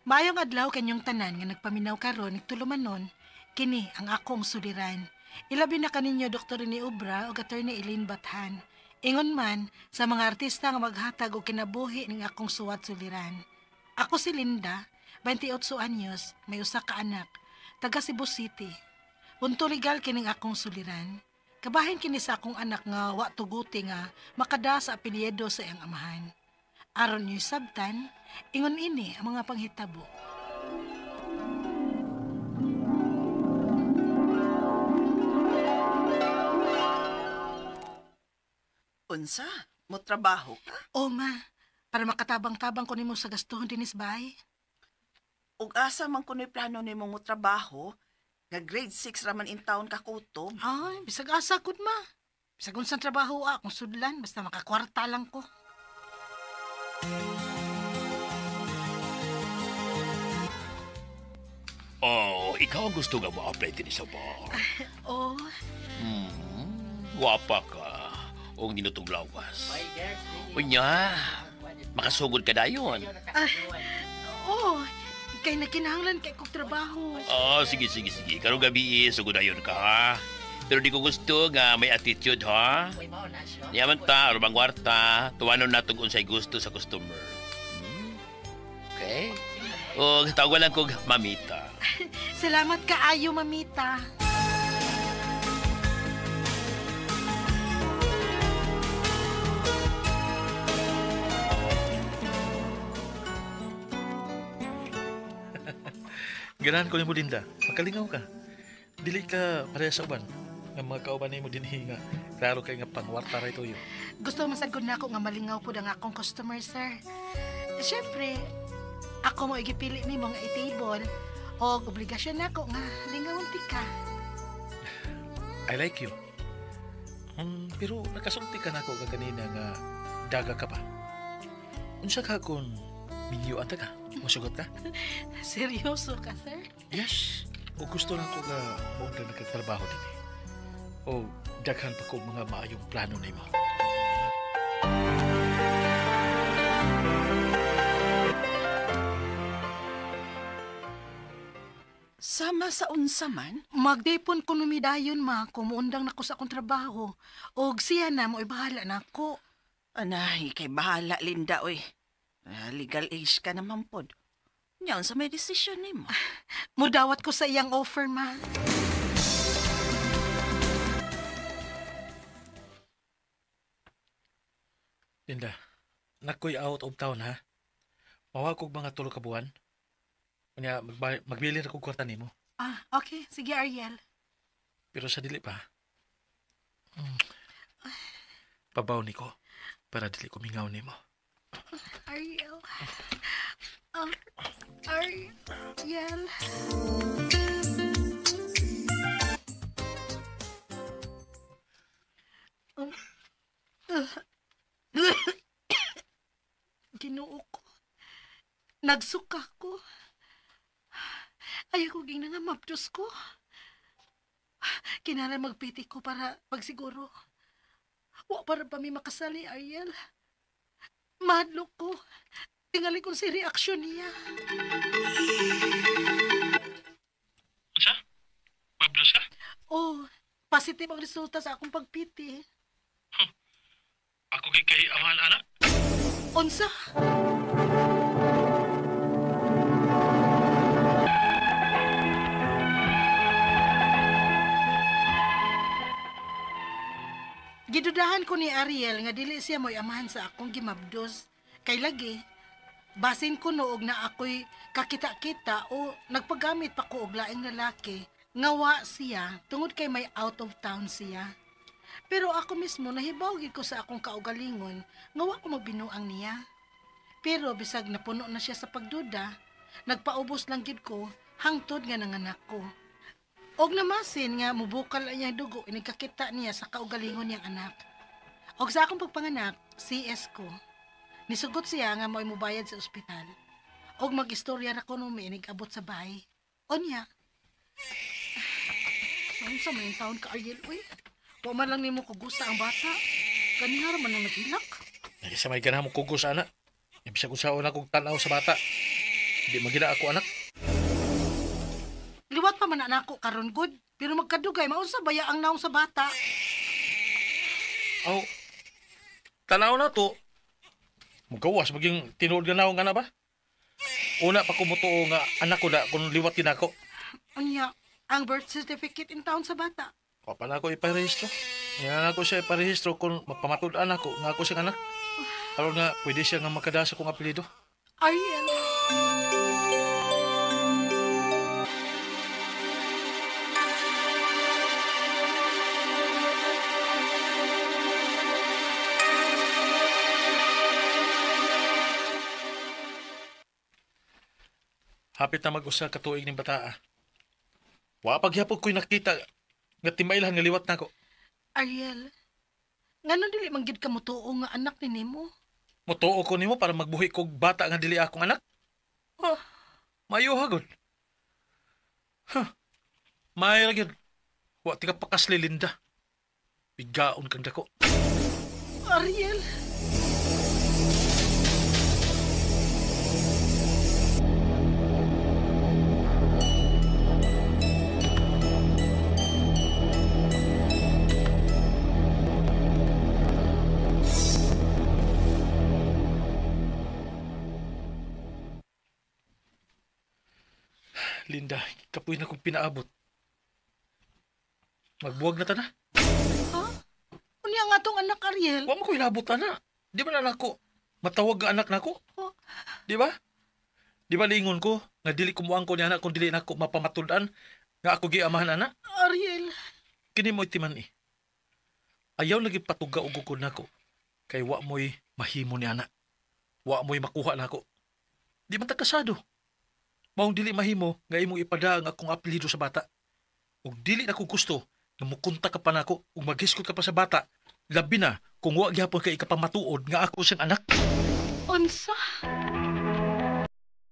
Maayong adlaw kanyong tanan nga nagpaminaw karon nagtulumanon, kini ang akong suliran. Ilabi na kaninyo Dr. Rene Obra ug Attorney Elaine Bathan. Ingon man sa mga artista nga maghatag og kinabuhi ning akong suwat suliran. Ako si Linda, 28 anyos, may usa ka anak, taga Cebu City. Punto legal kining akong suliran. Kabahin kini sa akong anak nga wa tuguti nga makada sa apelyido sa iyang amahan. Aron niyo sabtan, ingon ini ang mga panghitabo. Unsa? Mo trabaho ka? O ma, para makatabang-tabang ko nimo sa gastuhon dinis bay. Ug asa man kuno'y plano nimo mo trabaho? Nga grade 6 raman in town ka kutob. Ay, bisag asa kud ma. Bisag unsang trabaho akong sudlan basta makakwarta lang ko. Oh, ikaw ang gusto nga mo-apply din sa bar. Oh. Guwapa ka. O ninutong lawas. Unya, makasugod ka dayon. Oh, kay nakinahanglan kay kog trabaho. Oh, sige. Karong gabi, sugod dayon ka, ha? Pero di ko gusto nga may attitude, ha? Niyaman ta, arubang kwarta, tuwanon natong unsay gusto sa customer. Okay? O, tawagan lang kog mamita. Salamat kaayo, mamita. Ganahan ko nimo, Linda. Makalingaw ka. Dili ka pareha sa uban. Nga mga kauban nimo dinhi nga klaro kay nga pangwarta ra ito yun. Gusto masagod na ako nga malingaw pud ang akong customer, sir. Siyempre, ako mo igipili nimo nga i-table o obligasyon nako nga lingawon ti ka. I like you. Pero nakasulti ka nako kaganina nga daga ka pa. Unsa ka kung minyo anta ka? Musugot ka? Seryoso ka, sir? Yes. O gusto lang ko nga maundang nagkatrabaho din eh. O daghan pa ko mga maayong plano nimo. Sama sa unsa man? Magdipon ko numidayon, ma, kumuundang nako sa akong trabaho. Og siya na mo'y bahala na ako. Anay, kay bahala, Linda, oy. Legal age ka naman pod. Nya, unsa may desisyon nimo? Mudawat ko sa iyang offer, ma. Linda, nakoy out of town, ha? Mawag kog mga tulo ka buwan. Unya, magbili ra kog kwarta nimo. Ah, okay. Sige, Ariel. Pero sa dili pa. Pabaw ni ko para dili ko mingaw nimo. Ariel. Ariel. Ginoo ko. Nagsuka ko. Ayaw ko ging nangamapdos ko. Kinahanglan magpiti ko para pagsiguro. Wa para pa mi makasali, Ariel. Madlok ko. Tingali kong si reaksyon niya. Unsa? Mabdos ka? Oh, positive ang resulta sa akong pagpiti. Huh. Ako kay amahan, anak? Unsa? Gidudahan ko ni Ariel nga dili siya mo'y amahan sa akong gimabdos. Kay lagi, basin ko noog na ako'y kakita-kita o nagpagamit pa ko og laing lalaki, nga wa siya tungod kay may out of town siya. Pero ako mismo nahibaw gid ko sa akong kaugalingon nga wa ko magbinuang niya. Pero bisag napuno na siya sa pagduda, nagpaubos lang gid ko hangtod nga nanganak ko. Og namasin nga mubukal ang iyang dugo inigkakita niya sa kaugalingon niyang anak. Og sa akong pagpanganak, CS ko. Nisugot siya nga mo'y mubayad sa ospital. Og mag-istorya ra ko nung may inigabot sa bahay. Onya. Saan sa may taon ka, Ariel? Uy, wa man lang nimo kugusa ang bata. Kaniha ra man ang naghilak. Sa may ganahan mo kugos, ana. Ibig sa kung saan akong tanaw sa bata. Di magina ako anak. Liwat pa man na nako karon gud, pero magkadugay maunsa baya ang naong sa bata. Aw, tanaw na to. Mugawas maging tinuod nga naong nga na ba? Una pa ko mutuo nga anak ko na kung liwat kinako. Unya, ang birth certificate in town sa bata. Wa pa na ako iparehistro. Yan ako siya iparehistro kung mapamatud-an ako nga ako siyang anak. Aron nga pwede siya nga makadasa kong apelyido. Ariel. Hapit na mag-usa ka tuig ning bataa. Wa pagyapon ko'y nakita nga timailhan nga liwat nako. Ariel. Ngano dili man gyud ka motuo nga anak ni nimo? Mutuo ko nimo para magbuhi kog bata nga dili akong anak. Oh, mayo hagod. Huh. Maayo ra gyud. Wa ti ka pakasli, Linda. Bigaon kang dako. Ariel. Linda, kapoy na kong pinaabot. Magbuwag na ta na. Ha? Unya nga tong anak, Ariel. Wa mo ko inabot ana. Di ba na anak ko? Matawag nga anak nako. Oh. Di ba? Di ba lingon ko nga dili kumuang ko ni anak kung dili nako mapamatud-an nga ako giamahan ana? Ariel. Kini mo'y timan eh. Ayaw lagi patuga og ukod nako kay wa mo'y mahimo ni ana. Wa mo'y makuha nako. Di man ta kasado. Maong dili mahimo nga imong ipada ang akong apelyido sa bata. Ug dili nako gusto nga mukontak ka pa nako ug maghiskot ka pa sa bata. Labi na kung wa gyapon kay ikapamatuod nga ako siyang anak. Unsa?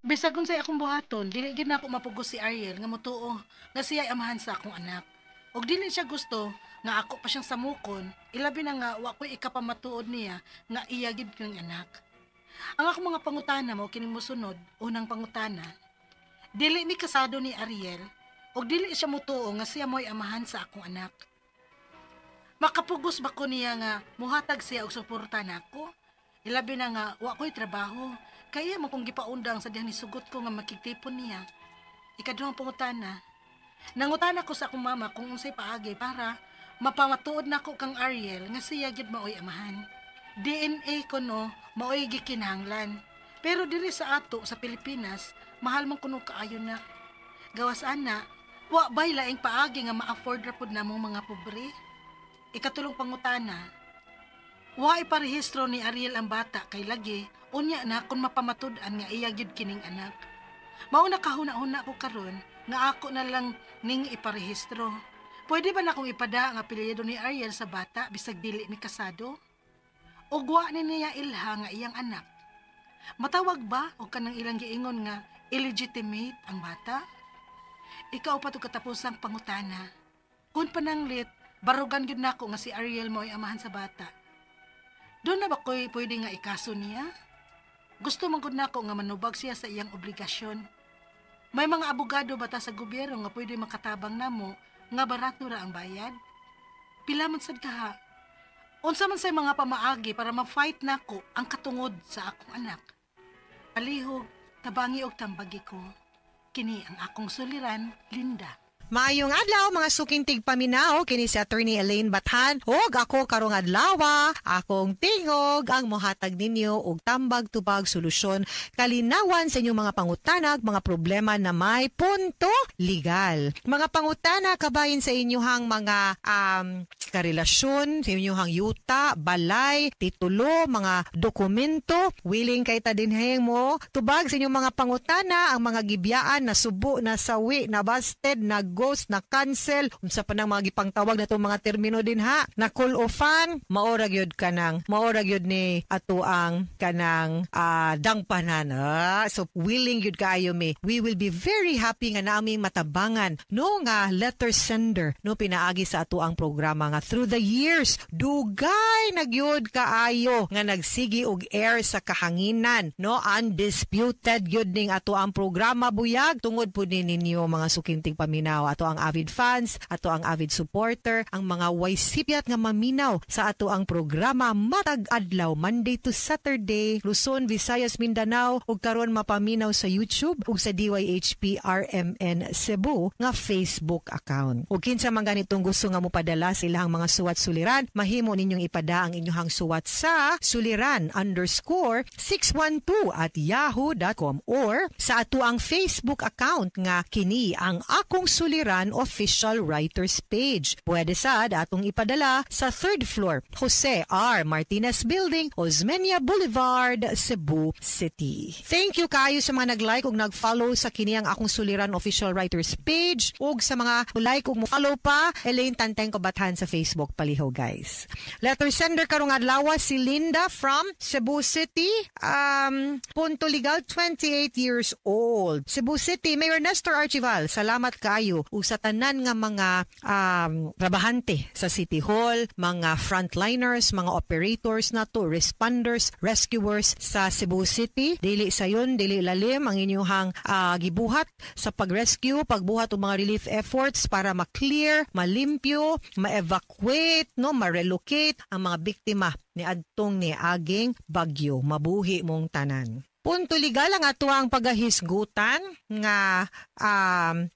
Bisag unsay akong buhaton, dili gyud nako mapugos si Ariel nga motuo nga siya ay amahan sa akong anak. Ug dili siya gusto nga ako pa siyang samukon, ilabi na nga wa ko'y ikapamatuod niya nga iya gyud kang anak. Ang akong mga pangutana mo kining mosunod, unang pangutana, dili mi kasado ni Ariel ug dili siya motuo nga siya mo'y amahan sa akong anak. Makapugos ba ko niya nga muhatag siya og suporta nako? Ilabi na nga wa ko'y trabaho, kaya man kong gipaundang sa dihang nisugot ko nga makigtipon niya. Ikaduhang pangutana, nangutana ko sa akong mama kung unsay paagi para mapamatuod nako kang Ariel nga siya gyud maoy amahan. DNA ko no maoy gikinahanglan. Pero diri sa ato sa Pilipinas, mahal man kuno kaayo na. Gawas ana, wa bay laing paagi nga ma-afford ra pud namong mga pobre. Ikatulong pangutana, wa iparehistro ni Ariel ang bata kay lagi unya na kung mapamatud-an nga iya gyud kining anak. Mao na kahuna-huna ko karon nga ako na lang ning iparehistro. Pwede ba na akong ipada ang apelyido ni Ariel sa bata bisag dili mi kasado? Ug wa ni niya ilha nga iyang anak. Matawag ba o kanang ilang giingon nga illegitimate ang bata? Ikaw pa to katapusang pangutana. Kung pananglit, barugan gyud nako nga si Ariel mo ay amahan sa bata. Doon na ba ko'y pwede nga ikaso niya? Gusto man gud nako nga manubag siya sa iyang obligasyon. May mga abogado bata sa gobyerno nga pwede makatabang namo nga barato ra ang bayad? Pila man sad kaha? Unsa man say mga pamaagi para ma-fight nako ang katungod sa akong anak? Palihog, tabangi og tambagi ko. Kini ang akong suliran, Linda. Maayong adlaw mga suking tigpaminaw kini si Attorney Elaine Bathan ug ako karong adlaw akong tingog ang mohatag ninyo og tambag-tubag solusyon kalinawan sa inyong mga pangutanag, mga problema na may punto legal. Mga pangutana kabahin sa inyong mga karelasyon, sa inyong yuta, balay, titulo, mga dokumento, willing kay ta dinheng mo tubag sa inyong mga pangutana ang mga gibiyaan na subo, na sawi, na busted, na na ghost, na cancel, unsa pa nang mga gipangtawag na itong mga termino din ha, na call offan, maora gyud kanang, maora gyud ni ato ang kanang dangpanan. So willing gyud kaayo mi. We will be very happy nga naming matabangan, no, nga letter sender, no, pinaagi sa ato ang programa nga through the years dugay na gyud kaayo nga nagsigi og air sa kahanginan, no? Undisputed gyud ning ato ang programa, buyag, tungod pud ni ninyo, mga suking tigpaminaw, ato ang avid fans, ato ang avid supporter, ang mga way sipyat nga maminaw sa ato ang programa matag adlaw, Monday to Saturday, Luzon, Visayas, Mindanao, ug karon mapaminaw sa YouTube ug sa DYHP RMN Cebu nga Facebook account. Ug kinsa man ganitong gusto nga mopadala sa ilang mga suwat suliran, mahimo ninyong ipada ang inyong suwat sa suliran_612@yahoo.com or sa ato ang Facebook account nga kini ang Akong Suliran Official Writers Page. Pwede sad atong ipadala sa third floor, Jose R. Martinez Building, Osmeña Boulevard, Cebu City. Thank you kayo sa mga nag-like ug nag-follow sa kini ang Akong Suliran Official Writers Page ug sa mga like ug mo-follow pa Elaine Tantengco Bathan sa Facebook, palihog, guys. Letter sender karong adlaw si Linda from Cebu City. Punto legal, 28 years old. Cebu City Mayor Nestor Archival, salamat kaayo ug sa tanan nga mga trabahante sa City Hall, mga frontliners, mga operators nato, responders, rescuers sa Cebu City. Dili sayon, dili lalim ang inyong gibuhat sa pag-rescue, pagbuhat og mga relief efforts para ma-clear, malimpyo, ma-evacuate, no, ma-relocate ang mga biktima ni adtong ni aging bagyo. Mabuhi mong tanan. Punto legal ang ato ang pagahisgutan nga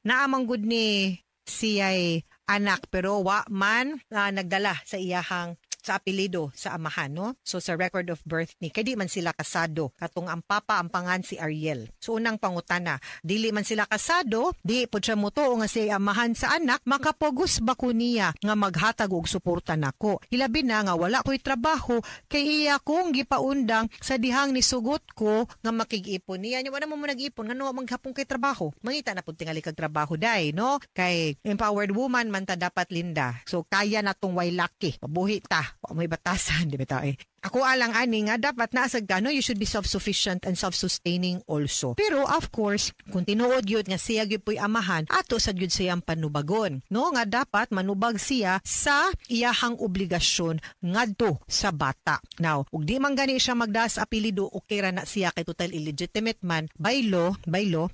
naamang gud ni siya'y anak pero wa man nagdala sa iyahang sa apelyido sa amahan, no? So sa record of birth ni kay di man sila kasado, katong ang papa ampangan si Ariel. So unang pangutana, dili man sila kasado, di pud siya motuo nga siya amahan sa anak, makapugos ba ko niya nga maghatag og suporta nako? Hilabi na nga wala ko'y trabaho kay iya kong gipaundang sa dihang nisugot ko nga makig-ipon niya. Nya wala mo mo nag-ipon, ngano maghapon kay trabaho? Mangita na pud tingali kag trabaho day, no? Kay empowered woman man ta dapat, Linda. So kaya na tong way laki. Mabuhi ta. Wa mo'y batasan, di ba ta eh? Ako alang ani nga dapat naa sad ka, no, you should be self-sufficient and self-sustaining also. Pero of course, kung tinuod gyud nga siya gyud po'y amahan, ato sad gyud siyang panubagon. No, nga dapat manubag siya sa iyahang obligasyon ngadto sa bata. Now, ug di man gani siya magdas apelyido, okay ra na siya kay total illegitimate man by law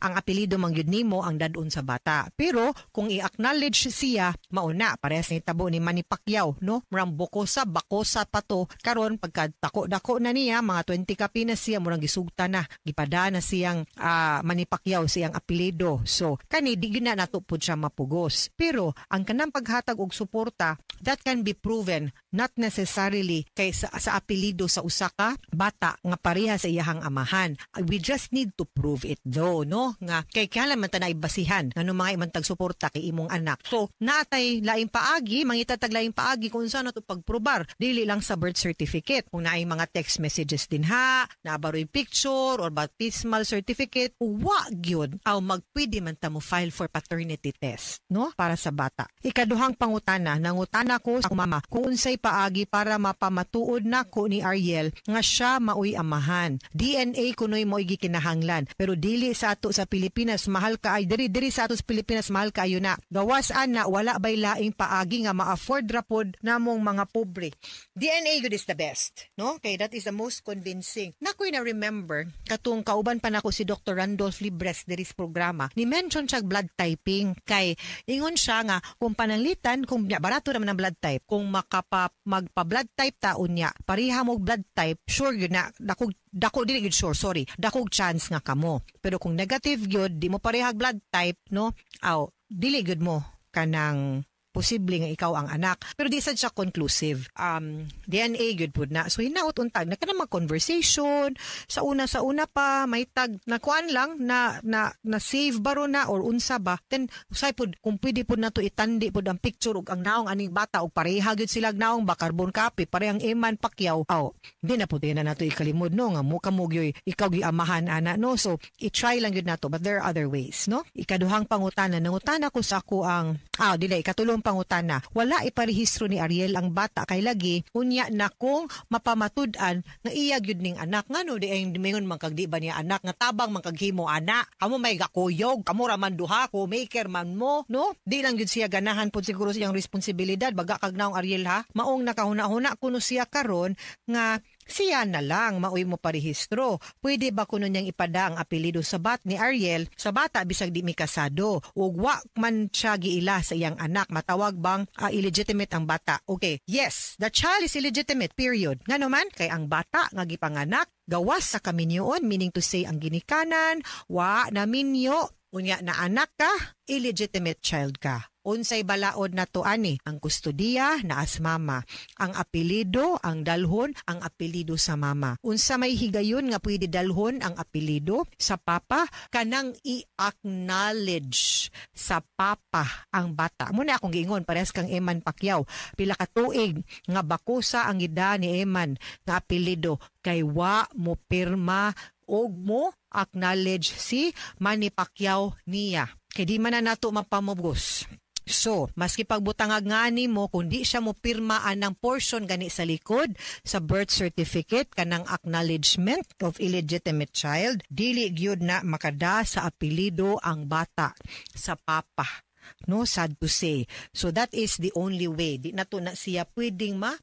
ang apelyido man gyud nimo ang dad-on sa bata. Pero kung i-acknowledge siya, mauna parehas ni tabo ni Manny Pacquiao, no? Murang bukosa bakosa pa to karon. Pagka dako na niya, mga 20 kapi na siya, murang gisugta na, gipada na siyang Manny Pacquiao siyang apelyido. So kani di gyud na nato pud siya mapugos. Pero ang kanang paghatag og suporta, that can be proven, not necessarily kay sa apelyido sa usa ka bata nga pareha sa iyahang amahan. We just need to prove it though, no? Nga kay kailan man ta naibasihan ngano mga imong tag-suporta kay imong anak. So naatay laing paagi, mangita tag laing paagi kung unsa nato pagprobar, dili lang sa birth certificate. Kung naay mga text messages din ha, nabaroy picture or baptismal certificate, wa gyud aw magpwede man ta mo file for paternity test, no? Para sa bata. Ikaduhang pangutana, nangutana ko sa akong mama kung unsay paagi para mapamatuod nako ni Ariel nga siya maoy amahan. DNA kunoy mo'y gikinahanglan, pero dili sa ato sa Pilipinas, mahal ka ay diri diri sa ato sa Pilipinas, mahal kaayo na. Gawas ana, wala bay laing paagi nga ma-afford ra pod namong mga pobre? DNA gud is the best, no? Kay that is the most convincing. Nakoy na remember katong kauban pa nako si Dr. Randolph Libres diri sa programa. Ni mention siya blood typing kay ingon siya nga kung pananglitan kung nya, barato naman ang blood type, kung makapa magpa blood type ta unya pareha mo blood type, sure yun na dako dako, dili gyud sure, sorry, dakog chance nga kamo. Pero kung negative gyud, di mo parehag blood type, no, aw dili gyud mo kanang Posible nga ikaw ang anak. Pero di sad siya conclusive. DNA gyud pud na. So hinaot untag na kanang mag-conversation sa una pa may tag na kuan lang na na na save ba ro na or unsa ba. Then usay pud kung pwede pud nato itandi pud ang picture ug ang naong aning bata ug pareha gyud sila og naong ba, carbon copy, parehang Eman Pacquiao. Aw, di na pud na nato ikalimod, no, nga mo kamo gyud ikaw gi amahan ana, no. So i-try lang gyud nato, but there are other ways, no. Ikaduhang pangutana, nangutana ko sa ako ang dili, ikatulong pangutana, wala iparehistro ni Ariel ang bata kay lagi unya na kung mapamatud-an nga iya gyud ning anak, ngano di ay mingon man kag di ba niya anak, nga tabang man kag himo ana, kamo may gakuyog, kamo ra man duha ko maker man mo, no. Di lang gyud siya ganahan pud siguro siyang responsibilidad, baga kag naong Ariel ha. Maong nakahuna-huna kuno siya karon nga siya na lang maoy mo parehistro. Pwede ba kuno niyang ipada ang apelyido sa bat ni Ariel sa bata bisag di mi kasado? Ug wa man siya giila sa iyang anak, matawag bang illegitimate ang bata? Okay, yes, the child is illegitimate, period. Ngano man kay ang bata nga gipanganak gawas sa kaminyoon, meaning to say ang ginikanan wa na minyo, unya na anak ka, illegitimate child ka. Unsay balaod na to ani? Ang kustodiya naa sa mama. Ang apelyido, ang dalhon, ang apelyido sa mama. Unsa may higayon nga pwede dalhon ang apelyido sa papa? Kanang i-acknowledge sa papa ang bata. Muna akong giingon, parehas kang Eman Pacquiao. Pila ka tuig nga bakusa ang ida ni Eman nga apelyido kay wa mo pirma og mo acknowledge si Manny Pacquiao niya. Kay di man na nato mapamugos. So, maski pagbutangag nga mo, kung di siya mo pirma anang portion gani sa likod sa birth certificate, kanang acknowledgement of illegitimate child, dili gyud na makada sa apelyido ang bata sa papa. No, sad to say. So that is the only way. Di na to na siya pwedeng ma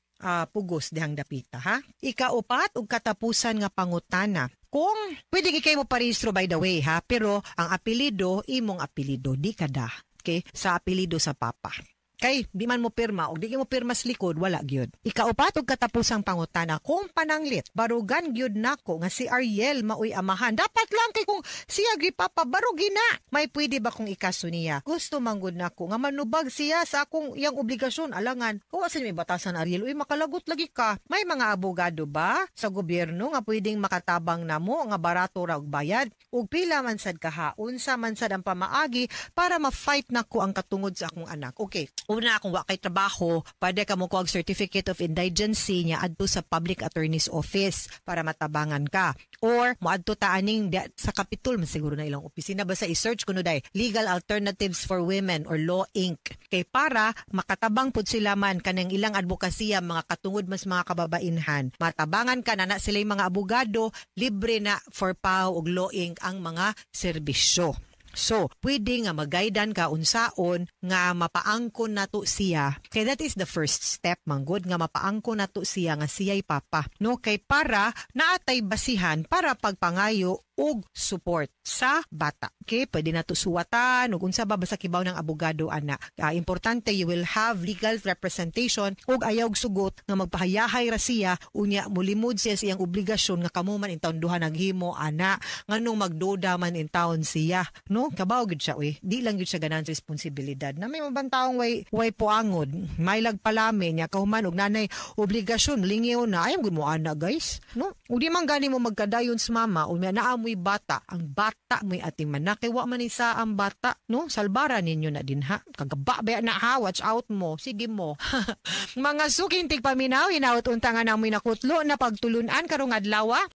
pugos dihang dapita, ha. Ikaupat ug katapusan nga pangutana. Kung pwede kay mo parehistro, by the way ha, pero ang apelyido, imong apelyido, di kada. Okay? Sa apelyido sa papa. Kay di man mo pirma og di mo pirma sa likod, wala gyud. Ikaupat ug katapusang pangutana, kung pananglit barugan gyud nako nga si Ariel maoy amahan. Dapat lang kay kung siya gyud papa, barugi na. May pwede ba kung ikaso niya? Gusto man gud nako nga manubag siya sa akong iyang obligasyon, alangan. Kawa sa may batasan, Ariel, uy, makalagot lagi ka. May mga abogado ba sa gobyerno nga pwedeng makatabang namo nga barato ra og bayad? Ug pila man sad kaha? Unsa man sad ang pamaagi para ma-fight nako ang katungod sa akong anak? Okay. Una, kung wa kay trabaho, pwede ka mo kuha og certificate of indigency niya adto sa public attorney's office para matabangan ka. Or moadto ta aning sa Capitol man siguro na ilang opisina, basta i-search kuno day Legal Alternatives for Women or Law Inc. Kay para makatabang pud sila man kanang ilang advokasya mga katungod mas mga kababainhan. Matabangan ka na na sila mga abogado, libre na for PAW ug Law Inc ang mga serbisyo. So, pwede nga magaidan ka unsaon nga mapaangkon nato siya. Kay that is the first step manggod nga mapaangkon nato siya nga siya'y papa. No, kay para naatay basihan para pagpangayo og support sa bata. Okay, pwede nato suwatan ug unsa ba, basta kibaw ng abogado ana. Importante you will have legal representation ug ayaw og sugot nga magpahayahay ra siya, unya mulimod siya sa iyang obligasyon nga kamo man intawon duha naghimo ana, nganong magduda man intawon siya, no. Kabaw gid siya, uy, di lang gid siya ganahan sa responsibilidad na may mabang taong way poangod, may lagpalami niya kahuman og nanay obligasyon, lingiw na ayaw gud mo ana, guys, no. Ug di man gani mo magkadayon sa mama, unya naa mo'y bata, ang bata mo'y ating manak kay wa man isa ang bata, no. Salbara ninyo na din ha, kagaba ba na ha, watch out mo, sige mo. Mga suking tigpaminaw, hinaot unta nga namoy nakutlo na pagtulunan karong adlaw.